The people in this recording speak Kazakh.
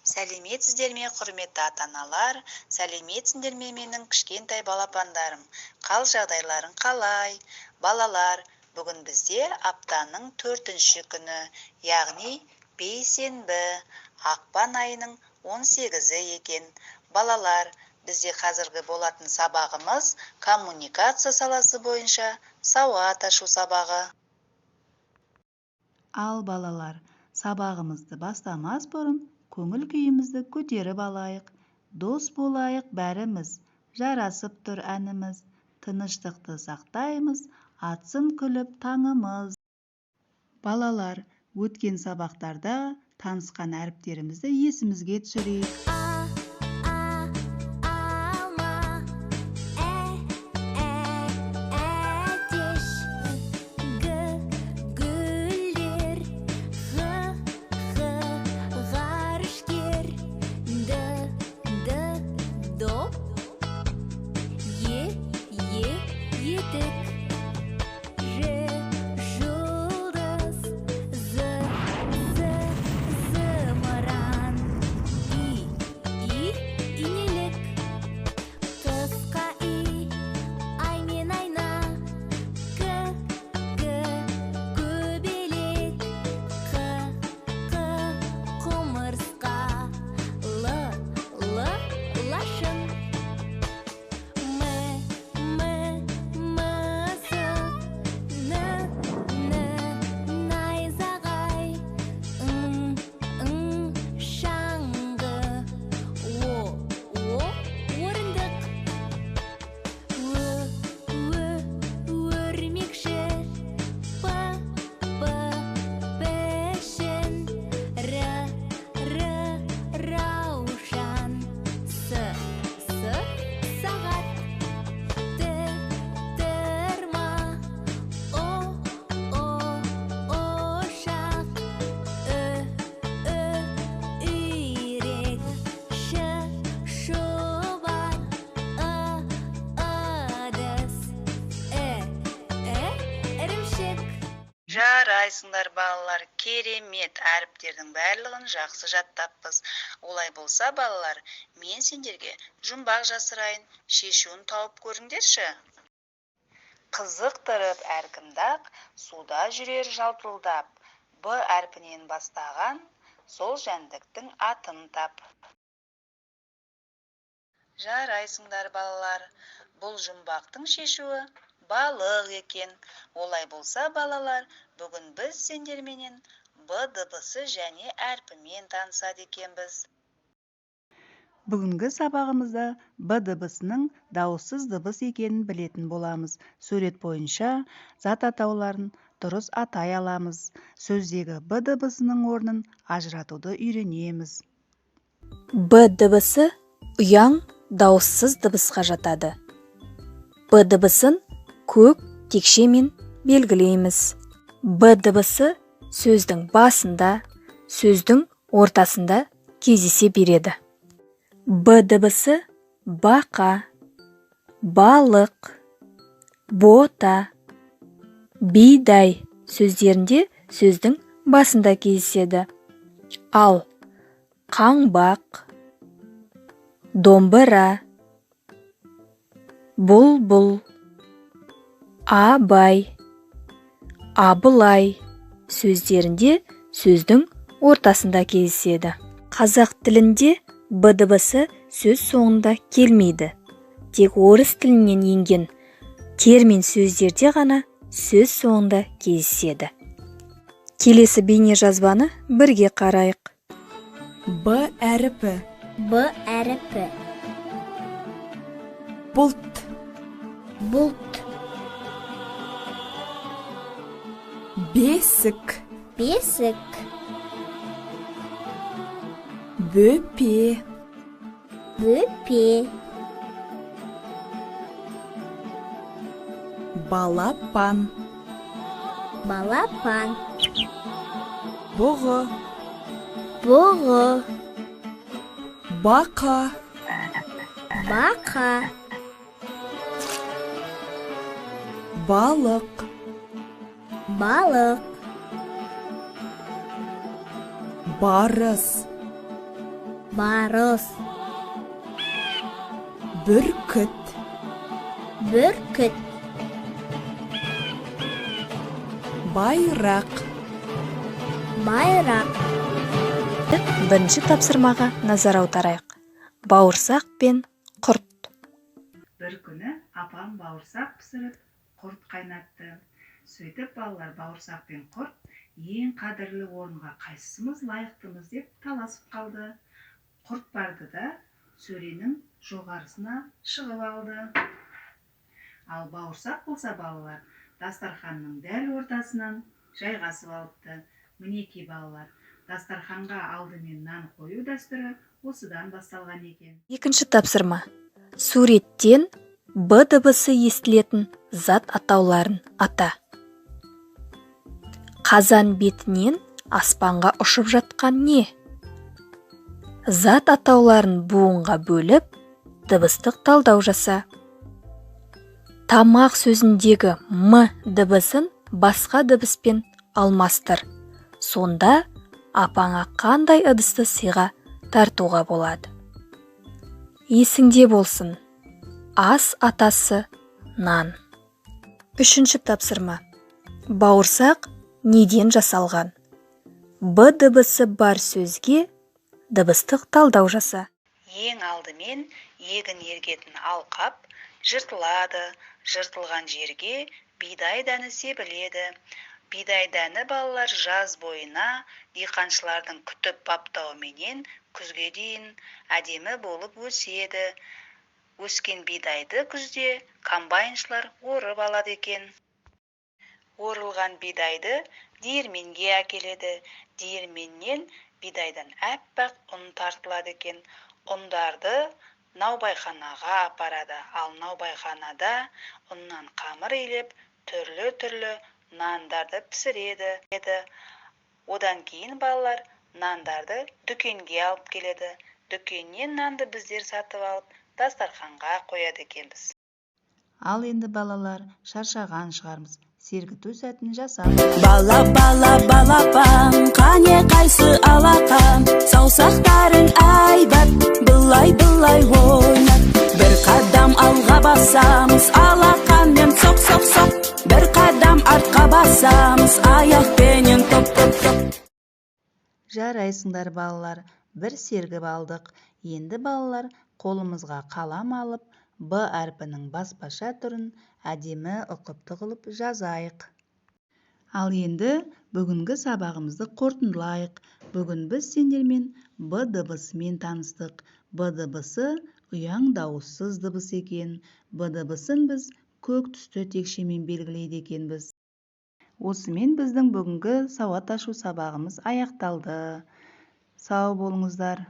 Сәлеметсіздер ме, құрметті ата-аналар, сәлеметсіңдер ме, менің кішкентай балапандарым? Қал жағдайларың қалай? Балалар, бүгін бізде аптаның 4-ші күні, яғни бейсенбі, ақпан айының 18-і екен. Балалар, бізде қазіргі болатын сабағымыз коммуникация саласы бойынша сауат ашу сабағы. Ал балалар, сабағымызды бастамас бұрын көңіл күйімізді көтеріп алайық. Дос болайық бәріміз, жарасып тұр әніміз, тыныштықты сақтаймыз, атсын күліп таңымыз. Балалар, өткен сабақтарда танысқан әріптерімізді есімізге түсірейік. А, алма, Ә, ә, әтеш, Г, гүлдер, Ғ, ғы, ғарышкер, Д, Д, доп, Е, Е, етік, Ж, жұлдыз, З, З, зымыран, И, И, инелік, қысқа үй, ай мен айна, К, К, көбелек, Қ, Қ, құмырсқа, Л, Л, лашын, М, М, мысық, Н, Н, найзағай, Ң, Ң, шаңғы, О, О, орындық, Ө, Ө, өрмекші, П, П, пішін, Р, Р, раушан, С, С, сағат, Т, тырма, О, О, ошақ, Ү, Ү, үйрек, Ш, шұбар, Ы, ыдыс, І, І, ірімшік. Жарайсыңдар, балалар, керемет, әріптердің барлығын жақсы жаттаппыз. Олай болса, балалар, мен сендерге жұмбақ жасырайын, шешуін тауып көріңдерші. Қызықтырып әркімді-ақ, суда жүрер жалтылдап, Б әрпінен бастаған сол жәндіктің атын тап. Жарайсыңдар, балалар, бұл жұмбақтың шешуі балық екен. Олай болса, балалар, бүгін біз сендерменен Б дыбысы және әрпімен танысады екенбіз. Бүгінгі сабағымызда Б дыбысының дауыссыз дыбыс екенін білетін боламыз. Сурет бойынша зат атауларын дұрыс атай аламыз. Сөздегі Б дыбысының орнын ажыратуды үйренеміз. Б дыбысы ұяң дауыссыз дыбысқа жатады. Б дыбысын көк текшемен белгілейміз. Б дыбысы сөздің басында, сөздің ортасында кездесе береді. Б дыбысы бақа, балық, бота, бидай сөздерінде сөздің басында кездеседі. Ал қаңбақ, домбыра, бұлбұл, абай, абылай сөздерінде сөздің ортасында кездеседі. Қазақ тілінде Б дыбысы сөз соңында келмейді. Тек орыс тілінен енген термин сөздерде ғана сөз соңында кездеседі. Келесі бейне жазбаны бірге қарайық. Б әріпі. Б әріпі. Бұлт. Бұлт. Бесік. Бесік. Бөпе. Бөпе. Балапан. Балапан. Бұғы. Бұғы. Бақа. Бақа. Балық. Балық. Барыс. Барыс. Бүркіт. Бүркіт. Байрақ. Байрақ. Бірінші тапсырмаға назар аударайық. Бауырсақ пен құрт. Бір күні апам бауырсақ пісіріп, құрт қайнатты. Сөйтіп, балалар, бауырсақ пен құрт ең қадірлі орынға қайсымыз лайықтымыз деп таласып қалды. Құрт барды да, сөренің жоғарысына шығып алды. Ал бауырсақ болса, балалар, дастарханның дәл ортасынан жайғасып алыпты. Мінекей, балалар, дастарханға алдымен нан қою дәстүрі осыдан басталған екен. Екінші тапсырма. Суреттен Б дыбысы естілетін зат атауларын ата. Қазан бетінен аспанға ұшып жатқан не? Зат атауларын буынға бөліп, дыбыстық талдау жаса. Тамақ сөзіндегі м дыбысын басқа дыбыспен алмастыр. Сонда апаңа қандай ыдысты сыйға тартуға болады? Есіңде болсын, ас атасы нан. Үшінші тапсырма. Бауырсақ неден жасалған? Б дыбысы бар сөзге дыбыстық талдау жаса. Ең алдымен егін егетін алқап жыртылады. Жыртылған жерге бидай дәні себіледі. Бидай дәні, балалар, жаз бойына диқаншылардың күтіп баптауыменен күзге дейін әдемі болып өседі. Өскен бидайды күзде комбайншылар орып алады екен. Орылған бидайды диірменге әкеледі. Диірменнен бидайдан аппақ ұн тартылады екен. Ұндарды наубайханаға апарады. Ал наубайханада ұннан қамыр илеп, түрлі-түрлі нандарды пісіреді. Одан кейін, балалар, нандарды дүкенге алып келеді. Дүкеннен нанды біздер сатып алып, дастарханға қояды екенбіз. Ал енді, балалар, шаршаған шығармыз, сергіту сәтін жасап Бала, бала, балапан, қане, қайсы алақан? Саусақтарың әйбат, былай, былай ойнат. Бір қадам алға басамыз, алақанмен соқ, соқ, соқ. Бір қадам артқа басамыз, аяқпенен топ, топ, топ. Жарайсыңдар, балалар, бір сергіп алдық. Енді, балалар, қолымызға қалам алып, б әрпінің баспаша түрін әдемі, ұқыпты қылып жазайық. Ал енді бүгінгі сабағымызды қорытындылайық. Бүгін біз сендермен б дыбысымен таныстық. Б дыбысы ұяң дауыссыз дыбыс екен. Б дыбысын біз көк түсті текшемен белгілейді екенбіз. Осымен біздің бүгінгі сауат ашу сабағымыз аяқталды. Сау болыңыздар.